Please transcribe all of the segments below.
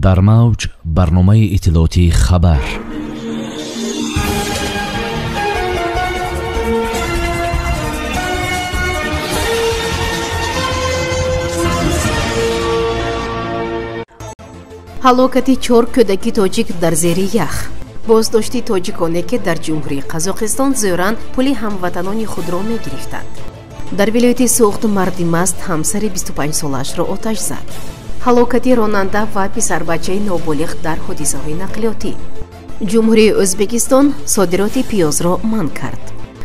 Дар мавҷ барномаи иттилоотии хабар. Ҳалокати чор кӯдаки тоҷик дар зери ях. Боздошти тоҷиконе, ки дар Ҷумҳурии Қазоқистон зӯран пули ҳамватанони худро мегирифтанд. Дар вилояти Суғд марди маст ҳамсари 25-солаашро оташ зад. Ҳалокати ронанда ва писарбачаи ноболиғ дар ҳодисаҳои нақлиётӣ. Ҷумҳурии Ӯзбекистон содироти пиёзро манъ кард.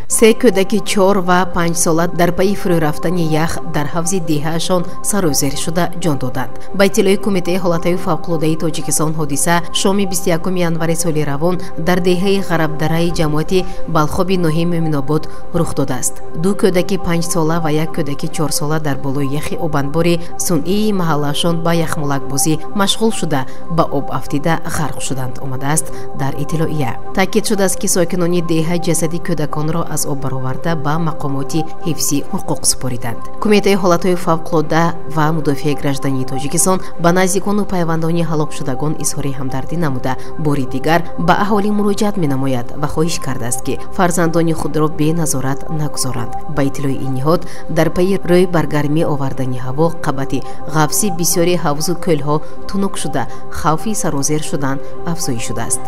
Се кӯдаки 4 ва 5 сола дар пайи фурӯ рафтани ях дар ҳавзи деҳаашон сарӯзер шуда ҷон доданд. Ба иттилои Кумитаи ҳолатҳои фавқулодаи Тоҷикистон, ҳодиса шоми 21 январи соли равон дар деҳаи Ғарабдараи ҷамоати Балхоби ноҳияи Мӯминобод рух додааст. Ду кӯдаки 5 сола ва як кӯдаки 4 сола дар болои яхи обанбори сунъии маҳаллаашон ба яхмолакбозӣ машғул шуда, ба об афтида ғарқ шуданд, омадааст дар иттилоия. Таъкид шудааст, ки сокинони деҳа ҷасади кӯдаконро аз об бароварда ба мақомоти ҳифзи ҳуқуқ супориданд. Кумитаи ҳолатҳои фавқулодда ва мудофиаи граждании Тоҷикистон ба наздикону пайвандони ҳалокшудагон изҳори ҳамдардӣ намуда, бори дигар ба аҳолӣ муроҷиат менамояд ва хоҳиш кардааст, ки фарзандони худро беназорат нагузоранд. Ба иттилои ин ниҳод, дар пайи рӯй баргармӣ овардани ҳаво қабати ғафси бисёри ҳавзу кӯлҳо тунук шуда, хавфи сарозер шудан афзоиш шудааст.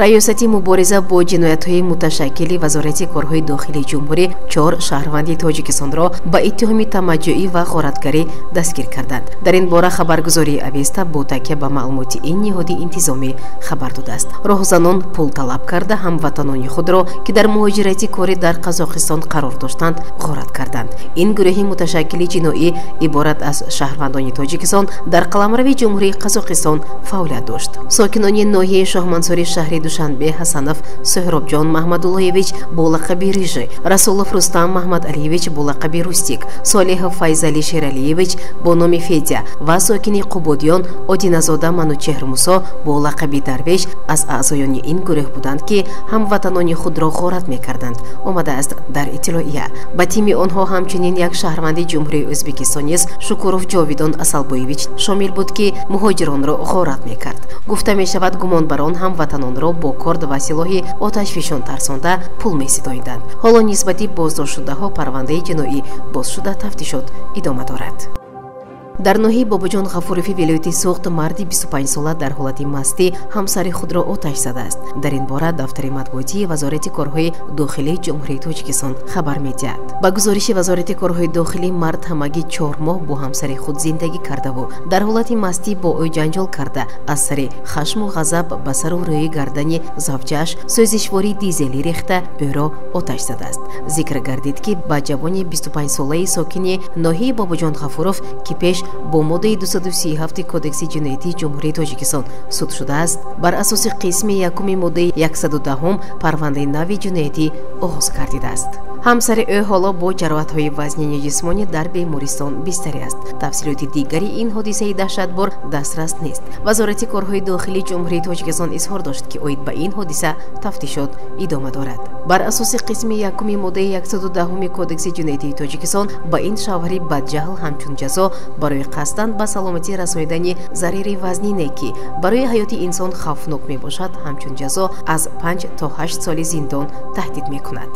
Раёсати мубориза бо ҷиноятҳои муташаккили Вазорати корҳои дохилии ҷумҳурӣ чор шаҳрванди Тоҷикистонро ба иттиҳоми тамаҷҷӯӣ ва ғоратгарӣ дастгир карданд. Дар ин бора хабаргузории Авеста бо такя ба маълумоти ин ниҳоди интизомӣ хабар додааст. Роҳзанон пул талаб карда, ҳамватанони худро, ки дар муҳоҷирати корӣ дар Қазоқистон қарор доштанд, ғорат карданд. Ин гурӯҳи муташаккили ҷиноӣ иборат аз шаҳрвандони Тоҷикистон дар қаламрави Ҷумҳурии Қазоқистон фаъолият дошт. Сокинони ноҳияи Шоҳмансури шаҳри Душанбе Ҳасанов Суҳробҷон Маҳмадуллоевич бо лақаби Рижи, Расулов Рустам Маҳмадалиевич бо лақаби Рустик, Солиҳов Файзали Шералиевич бо номи Федя ва сокини Қубодиён Одиназода Манучеҳр Мусо бо лақаби Дарвеш аз аъзоёни ин гурӯҳ буданд, ки ҳамватанони худро ғорат мекарданд, омадааст дар иттилоия. Ба тими онҳо ҳамчунин як шаҳрванди Ҷумҳурии Ӯзбекистон низ Шукуров Ҷовидон Асалбоевич шомил буд, ки муҳоҷиронро ғорат мекард. Гуфта мешавад, гумонбарон ҳамватанонро бо корд ва силоҳи оташфишон тарсонда пул меситоиданд. Ҳоло нисбати боздоштшудаҳо парвандаи ҷиноӣ боз шуда, тафтишот идома дорад. Дар ноҳияи Бобоҷон Ғафурови вилояти Суғд марди 25-сола дар ҳолати мастӣ ҳамсари худро оташ задааст. Дар ин бора дафтари матбуотии Вазорати корҳои дохилии Ҷумҳурии Тоҷикистон хабар медиҳад. Ба гузориши Вазорати корҳои дохилӣ, мард ҳамагӣ 4 моҳ бо ҳамсари худ зиндагӣ кардаву дар ҳолати мастӣ бо ӯ ҷанҷол карда, аз сари хашму ғазаб ба сару рӯи гардани завҷааш сӯзишвории дизелӣ рехта, ӯро оташ задааст. Зикр гардид, ки ба ҷавони 25-солаи сокини ноҳияи Бобоҷон Ғафуров, ки пеш бо моддаи 237 Кодекси ҷиноятии Ҷумҳурии Тоҷикистон суд шудааст, бар асоси қисми якуми моддаи 110 парвандаи нави ҷиноятӣ оғоз гардидааст. Ҳамсари ӯ ҳоло бо ҷароҳатҳои вазнини ҷисмонӣ дар бемористон бистарӣ аст. Тафсилоти дигари ин ҳодисаи даҳшатбор дастрас нест. Вазорати корҳои дохилии Ҷумҳурии Тоҷикистон изҳор дошт, ки оид ба ин ҳодиса тафтишот идома дорад. Бар асоси қисми якуми моддаи 110 Кодекси ҷиноятии Тоҷикистон ба ин шавҳари бадҷаҳл ҳамчун ҷазо барои қасдан ба саломатӣ расонидани зарари вазнине, ки барои ҳаёти инсон хавфнок мебошад, ҳамчун ҷазо аз 5 то 8 соли зиндон таҳдид мекунад.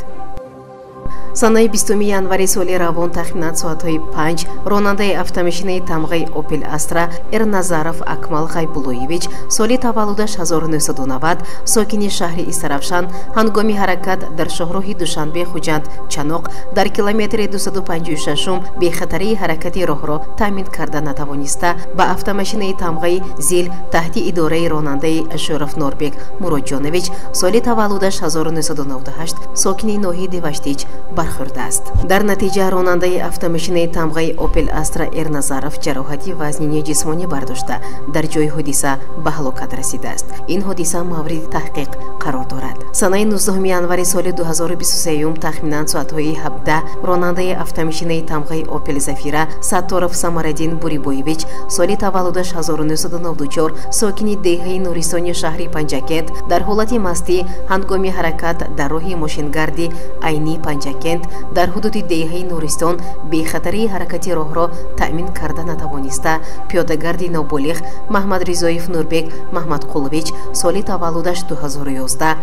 Санаи 20 январи соли равон тахминан соатҳои 5 ронандаи автомошинаи тамғаи Опел Астра Эрназаров Акмал Ғайбуллоевич, соли таваллудаш 1990, сокини шаҳри Истаравшан, ҳангоми ҳаракат дар шоҳроҳи Душанбе Хуҷанд Чаноқ дар километри 256 бехатарии ҳаракати роҳро таъмин карда натавониста, ба автомошинаи тамғаи Зил таҳти идораи ронандаи Ашуров Норбек Муроҷонович, соли таваллудаш 1998, сокини ноҳияи Деваштич бархӯрдааст. Дар натиҷа ронандаи автомошинаи тамғаи Опел Астра Эрназаров ҷароҳати вазнини ҷисмонӣ бардошта, дар ҷои ҳодиса ба ҳалокат расидааст. Ин ҳодиса мавриди таҳқиқ қарор дорад. Санаи 19 январи соли 2023 тахминан соатҳои 17 ронандаи автомошинаи тамғаи Опел Зафира Сатторов Самараддин Бурибоевич, соли таваллудаш 1994, сокини деҳаи Нуристони шаҳри Панҷакент, дар ҳолати мастӣ ҳангоми ҳаракат дар роҳи мошингарди Айни Панҷакент дар ҳудуди деҳаи Нуристон бехатарии ҳаракати роҳро таъмин карда натавониста, пиёдагарди ноболиғ Маҳмадризоев Нурбек Маҳмадқулович, соли таваллудаш 2011,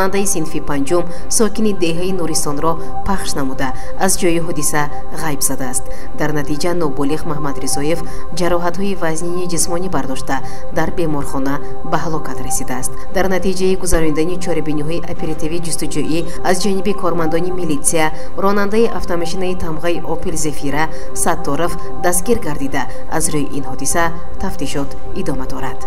хонандаи синфи панҷум, сокини деҳаи Нуристонро пахш намуда, аз ҷои ҳодиса ғайб задааст. Дар натиҷа ноболиғ Маҳмадризоев ҷароҳатҳои вазнини ҷисмонӣ бардошта, дар беморхона ба ҳалокат расидааст. Дар натиҷаи гузаронидани чорабиниҳои оперативӣ ҷустуҷӯӣ аз ҷониби кормандони милитсия ронандаи автомошинаи тамғаи Опел Зефира Сатторов дастгир гардида, аз рӯи ин ҳодиса тафтишот идома дорад.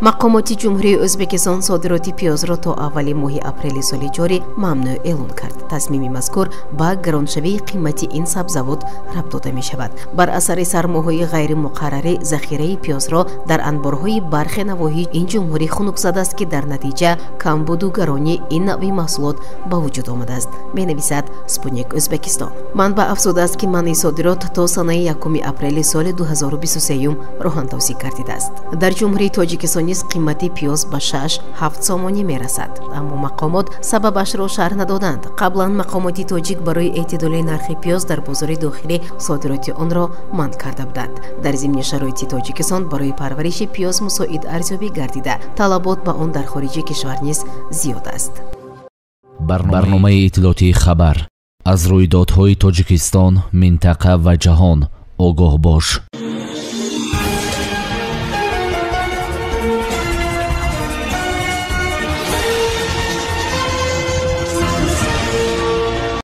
Мақомоти Ҷумҳурии Ӯзбекистон содироти пиёзро то аввали моҳи апрели соли ҷорӣ мамнӯъ эълон кард. Тасмими мазкур ба гароншавии қимати ин сабзавот рабт дода мешавад. Бар асари сармоҳои ғайримуқаррарӣ захираи пиёзро дар анборҳои бархе навоҳии ин ҷумҳурӣ хунук задааст, ки дар натиҷа камбуду гаронии ин навъи маҳсулот ба вуҷуд омадааст, менависад Спутник Ӯзбекистон. Манбаъ афзудааст, ки манъи содирот то санаи 1 апрели соли 2023 роҳандозӣ гардидааст. Дар Ҷумҳурии Тоҷикистон низ қимати пиёз ба 6-7 сомонӣ мерасад, аммо мақомот сабабашро шарҳ надоданд. Қаблан мақомоти тоҷик барои эътидоли нархи пиёз дар бозори дохилӣ содироти онро манъ карда буданд. Дар зимни шароити Тоҷикистон барои парвариши пиёз мусоид арзёбӣ гардида, талабот ба он дар хориҷи кишвар низ зиёд аст. Барномаи иттилоотии хабар аз рӯйдодҳои Тоҷикистон, минтақа ва ҷаҳон огоҳ бош.